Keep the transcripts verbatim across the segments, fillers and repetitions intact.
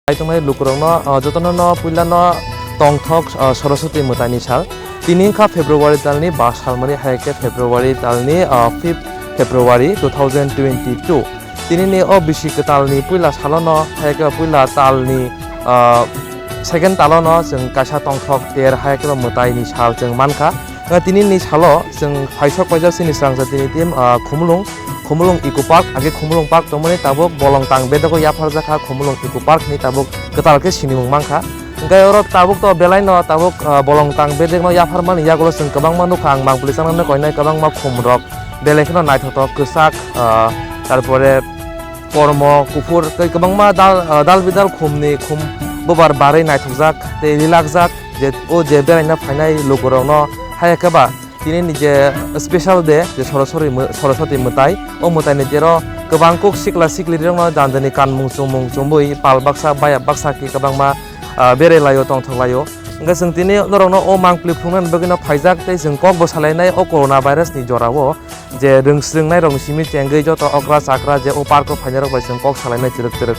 Ai tongnai lukurokno, ah, jotono no puila no tongthok, ah, Saraswati mwtaini sal. Tini wngkha February talni ba salmani, hai khe February talni, ah, fifth February two thousand twenty-two. Tini ni o bisi kwtalni puila salono, hai khe puila talni, ah, second talono chwng kaisa tongthok ter, hai khe mwtaini sal chwng mankha. Ah, tini ni salo chwng phaisok paijak chini srangsa tini team, ah, Khumulwng, Khumulwng Eco Park, age Khumulwng Park tongmani tabuk bolong tang bedego yapharjakha Khumulwng Eco Park ni tabuk kwtal khe sinimung mankha. Hwnkhe oro tabuk to belai no tabuk, ah, bolong tang bedekno yapharmani yagulo chwng kwbangma nukha, ang mangpili chanani koinai kwbangma khumrok belai kheno naithotok kwchak, ah, tarpore kormo kuphur tei kwbangma dal, ah, dal bidal khumni khum bobar barwi naithokjak tei rilakjak je o je beraina phainai lukurokno hai khe ba tini ni je special day je Saraswati mw-, Saraswati mwtai, o mwtai ni jero kwbang kuk sikla sikli rokno jani jani kanmung chumung chumui pal baksa bayap baksa khe kwbangma, ah, berai laio tongthok laio. Hwnkhe chwng tini norokno o mangpili phunuknani bagwino phaijak tei chwng kok bo salainai o corona virus ni jorao je rwng swrwng nai rokni simi chengwi joto okra chakra je o park o phainai rok bai chwng kok salainai chwrwk chwrwk.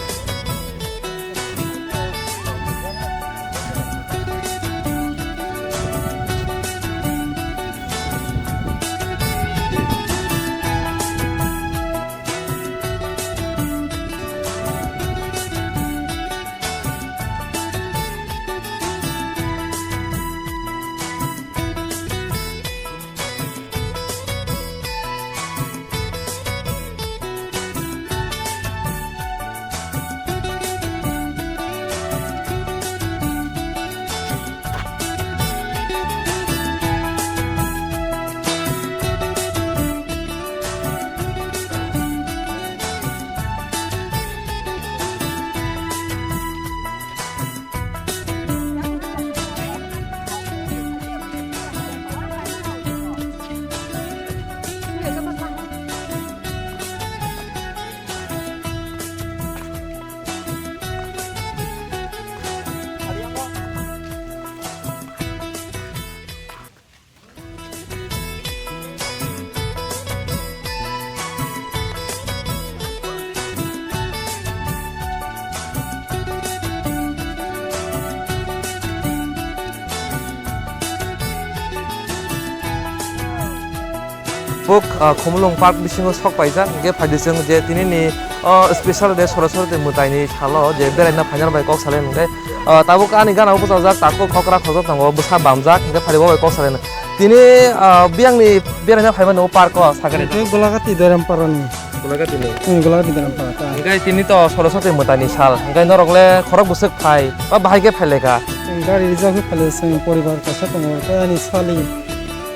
Buk, ah, Khumulwng Park bisingo sok paijak, hingke phaidi chwng je tini ni, oh, special day Saraswati mwtai ni salo je beraina phainai rok bai kok salai hingke, ah, tabuk ani gana o bwsajak takhuk okra khojak tongo bwsa bamjak hingke phaidi bo bai kok salai. Tini, ah, biyang ni beraina phaimani o park o sakani. Hingke Golagati Dairam Parani. Golagati ni. Hmm, Golagati Dairam Para ta. Hingke tini to Saraswati mwtai ni sal. Hingke norok le khorok bwswk phai, ba bahai khe phai lai kha? Gari reserve khe phai lai, chwng poribar kaisa tongo, tei ani sali.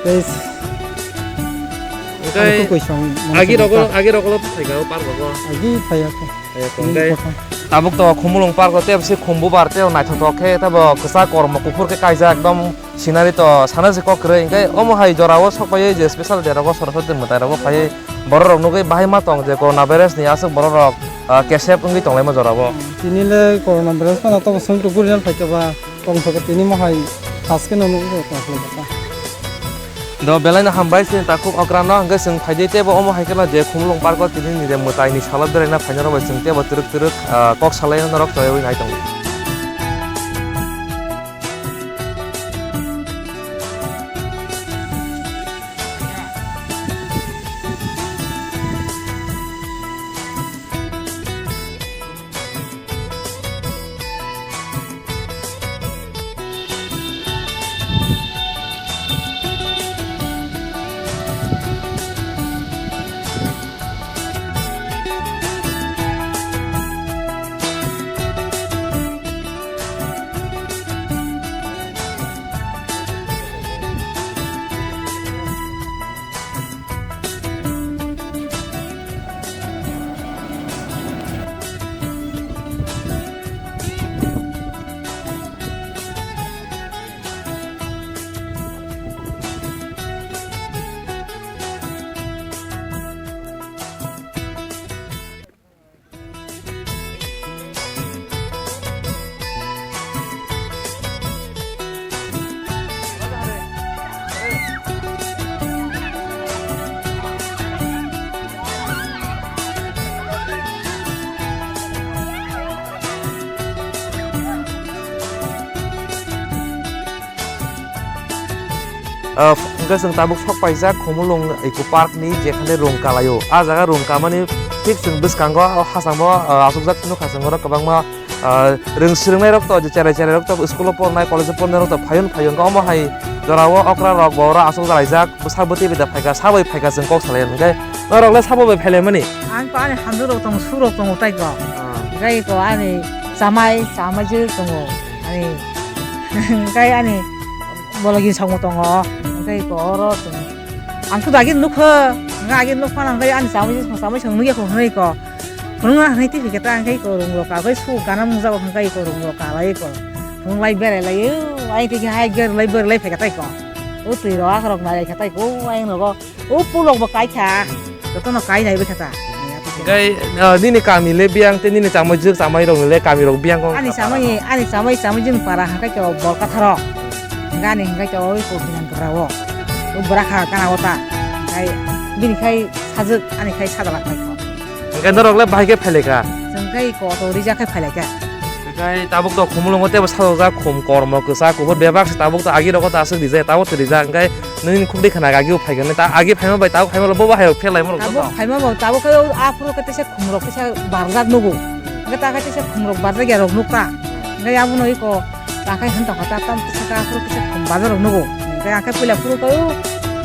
Tei Hingke ani koi song, agi rok, agi rok le phai kha o park o. Agi phai ya kho. Phai ya kho. Hingke tabuk to Khumulwng park o tei bisi khum bubar tei naithotok khe tei bo kwchak kormo kuphur khe kaijak ekdom. Scenery to sana se kok kwrwi, hingke omo hai jora o sok paiwi je special day rogo Saraswati mwtai rogo phaiwi borok rok nugwi bahai ma tong je corona virus ni aswk borok rok, ah, kesep wngwi tonglaima jora o. Tini le corona virus phano tabuk song tu guri nang phaikha ba tong thok tini mo hai has khe no nugwi tong thok. Do belai no hambai se takhuk okra no hingke chwng phaidi tei bo omo hai kheno je Khumulwng park o tini ni je mwtai ni salo beraina phaina rok bai chwng tei bo twrwk twrwk, ah, kok salai norok toiwi nai tongo. Ah, hwnkhe chwng tabuk sok paijak Khumulwng Eco Park ni jekhane rung kalaio. Ah jaga rung kamani thik chwng bwskango, o hachamo, ah, achukjak phunukha chwng oro kwbangma, ah, rwng swrwngnairok to, je cherai cherairok to, school o pornai, college o pornairok to phaiyon phaiyo. Hwnkhe omo hai jorao okra rok bo oro achukjalaijak, bwsa bwtwi bai da phaikha, sabwi phaikha chwng kok salaio. Hwnkhe norok le sabo bai phailaimani? Ang to ani hamjwk rok tongo, su rok tongo tai ko. Ah. Hwnkhe ko ani chamai, chamai je tongo. Ani, hwnkhe ani bologin songmo tongo, hwnkhe iko oro chwng. Ang khe agi nukha, hwnkhe agi nukha nang khe ani chamui, chamui chwng nukya kho hwnwi ko. Phunukna hwnwi twi phikhe ta hwnkhe iko rung rok kabai su gana mungjago hwnkhe iko rung rok kalai iko. Phunuk lai berai lai, o, ai twi hai ger lai ber lai phikhe ta iko. O twi rok akhorok nai lai khe ta iko, o ayang rogo. O pulok bo kai kha. Jotono kai nai bwkha ta. Hwnkhe, ah, nini kami le biyang tei nini chamui jwk chamui rok le kami rok biyang kong Ani kha chamui, para. Ani chamui chamui jwng para hwnkhe to bol katharo. Hwnkhe ani hwnkhe to oi ko binang kwrao. O bwra kha kana o ta. Khai bini khai sajwk ani khai sadala khai kho. Hwnkhe norok le bahai khe phailai kha. Chwng khai ko to rija khai phailai kha. Hwnkhe tabuk to Khumulwngo teibo sajokjak khum kormo kwchak kuphur bebak se tabuk to agi rogo to aswk rijak tabuk to rijak hwnkhe nini khukdi khna agi bo phaikha ta agi phaima bai tabuk phaima bo bo hai phelaima rok Tabuk to. Phaima bo tabuk khe aphuru khe teisa khum rok teisa barjak nugo. Hwnkhe ta khe teisa khum rok barjak ya rok nukha. Hwnkhe abono iko ta khai hwn tongkha ta tam teisa ta aphuru teisa khum barjak rok nugo. Hwnkhe ang khe puila phuru khe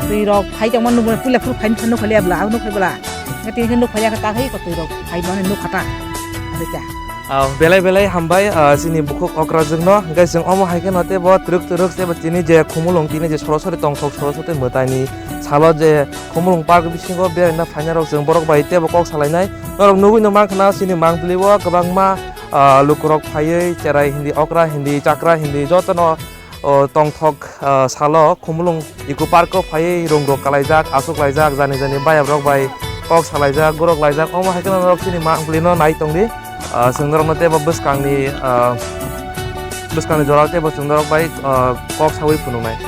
twi rok phai tongma nugo puila phuru phai nukha liya bwla ang nukha bwla. Hwnkhe tini khe nukha liya khe ta khai iko twi rok phai mani nukha ta. Ado kya. Ah, belai belai hambai, ah, chini bukhuk okrajwkno, hwnkhe chwng omo hai kheno teibo twrwk twrwk teibo chini je Khumulwng tini je sorosori tongthok sorosori mwtaini salo je Khumulwng park bisingo beraina phainairok chwng borok bai teibo kok salainai. Norok nugwino mankha na chini Mangpili o kwbangma, ah, lukurok phaiwi cherai hindi, okra hindi, chakra hindi jotono o tongthok, ah, salo Khumulwng Eco Park o phaiwi rung rok kalaijak, achuk laijak, jani jani bayap rok bai kok salaijak, gorok laijak, omo hai kheno norok chini Mangpili no nai tongdi. Ah, chwng norok no teibo bwskang ni, ah, bwskang ni jora teibo chwng norok bai, ah, kok sawi phunuknai.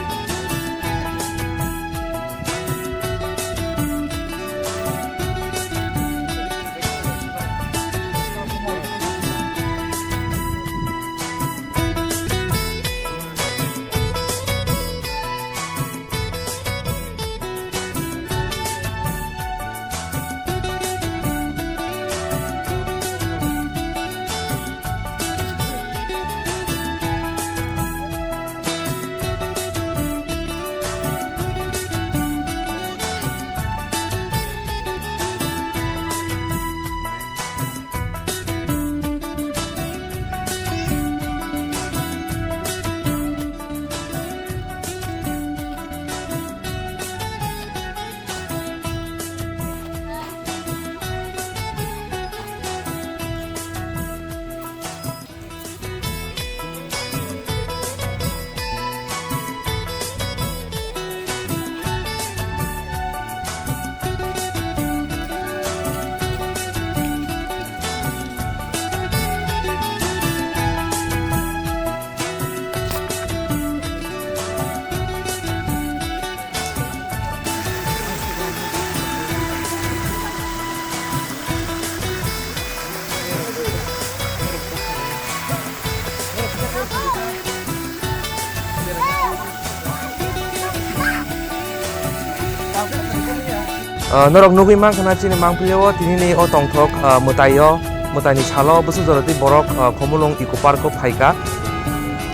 Ah, norok nugwi mankha na chini Mangpili o tinini o tongthok, ah, mwtai o, mwtai ni salo bwswk jora twi borok, ah, Khumulwng Eco Park o phaikha.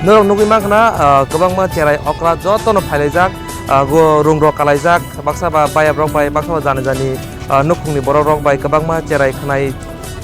Norok nugwi mankha na, ah, kwbangma cherai okra jotono phailaijak, ah, go rung rok kalaijak, baksa ba bayap rok bai, baksa ba jani jani, ah, nukhung ni borok rok bai kwbangma cherai khwnai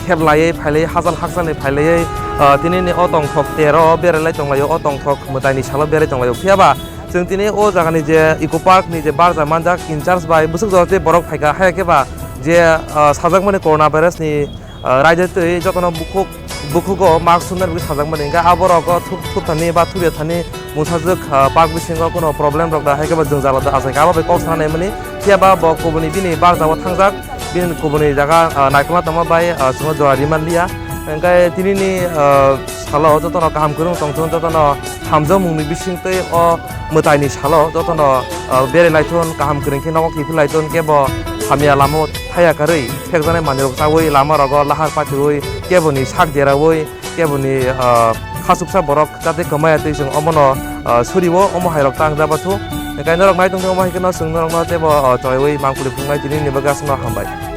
khep laiwi phailai hachal hakchal ni phailaiwi, ah, tini ni o tongthok tero o berai lai tonglaio, o tongthok mwtai ni salo berai tonglaio. Phiya ba chwng tini o jaga ni je Eco Park ni je barja manjak in charge bai bwswk jora tei borok phaikha, haya khe ba je, ah, sajak mani corona virus ni, ah, raida twi jotono bukhuk, bukhugo mask sumnani bagwi sajak mani, hwnkhe abo rogo thup, thup thani ba thup ya thani mungsajwk, ah, park bisingo kuno problem rok da hai khe ba jwngjal da achai kha, abo bai kok sana nai mani. Phiya ba bo kubuni bini barja o thangjak, bini kubuni jaga, ah, naikolna tongma bai, ah, chwngno jora ri man liya. Hwnkhe tinini, ah, salo jotono kaham kwrwng tong thung, jotono hamjakmungni bisingtwi o mwtaini salo jotono, ah, berai lai thun, kaham kwrwng khe nogo kiphil lai thun, kebo hamya lama o thaya karwi phekjaknai manwirok chaui lama rogo lahar patiui keboni sak deraui keboni, ah, khachuksa borok jate kwmaya twi chwng omono, ah, suri o, omo hai rok tang jaba thu. Hingke norok nai tong tong omo hai khe no chwng norok no tebo, ah, chawaiwi mangpili phunuknai tini ni bagwi aswk no hambai.